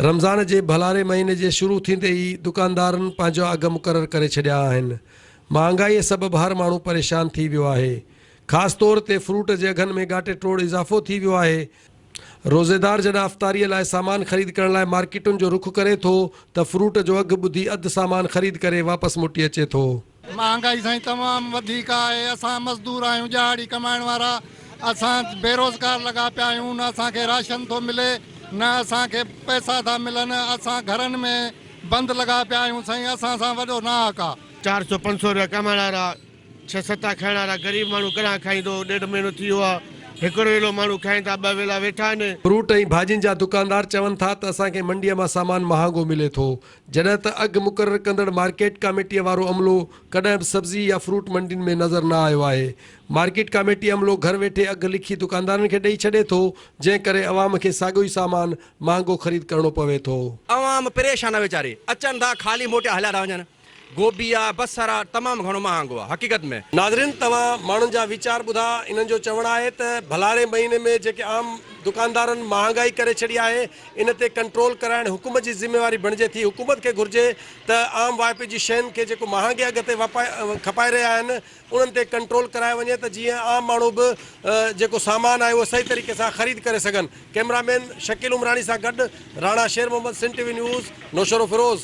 رمضان جي ڀلاري مهيني جي شروع ٿيندي ئي دڪاندارن پنهنجا اگهه مقرر ڪري ڇڏيا آهن. مهانگائيء سبب هر ماڻهو پريشان ٿي ويو آهي. خاص طور تي فروٽ جي اگهن ۾ ڳاٽي ٽوڙ اضافو ٿي ويو آهي. روزيدار جڏهن افطاريء لاء سامان خريد ڪرڻ لاء مارڪيٽن جو رخ ڪري ٿو ته فروٽ جو اگهه ٻڌي اڌ سامان خريد ڪري واپس موٽي اچي ٿو. مهانگائي سائين تمام وڌيڪ آهي اسان مزدور آهيون ڏهاڙي ڪمائڻ وارا اسان بيروزگار لڳا پيا آهيون نه اسان کي راشن ٿو ملي نه اسان کي پئسا ٿا ملن اسان گهرن ۾ بند لڳا پيا آهيون سائين اسان سان وڏو ناحق آ. 400 500 روپيا ڪمائڻ وارا ڇهه ستا کائڻ وارا غريب ماڻهو ڪڏهن کائيندو ڏيڍ مهينو ٿي ويو آ هڪڙو ويلو ماڻهو کائين ٿا ٻه ويلا ويٺا آهن. فروٽ ۽ ڀاڄين جا دڪاندار چون ٿا ته اسان کي منڊيء مان سامان مهانگو ملي ٿو جڏهن ته اگهه مقرر ڪندڙ مارڪيٽ ڪاميٽيء وارو عملو ڪڏهن به سبزي يا فروٽ منڊين ۾ نظر نه آيو آهي. مارڪيٽ ڪاميٽي عملو گهر ويٺي اگهه لکي دڪاندارن کي ڏئي ڇڏي ٿو، جنهن ڪري عوام کي ساڳيو ئي سامان مهانگو خريد ڪرڻو پوي ٿو. عوام پريشان آ ويچاري اچن ٿا خالي موٽيا هليا ٿا وڃن گوبي آ بصر آ تمام گهڻو مهانگو آ حقيقت ۾. ناظرين توهان ماڻهن جا ويچار ٻڌا انهن جو چوڻ آهي ته ڀلاري مهيني ۾ جيڪي عام دڪاندارن مهانگائي ڪري ڇڏي آهي ان تي ڪنٽرول ڪرائڻ حڪومت جي ذميواري بڻجي ٿي حڪومت کي گهرجي ته عام واهپي جي شين کي جيڪو مهانگي اگهه تي کپائي رهيا آهن انهن تي ڪنٽرول ڪرايو وڃي ته جيئن عام ماڻهو به جيڪو سامان آهي اهو صحيح طريقي سان خريد ڪري سگهن ڪئميرا مين شڪيل عمراڻي سان گڏ Rana Sher Muhammad Sindh T V news Naushahro Feroze.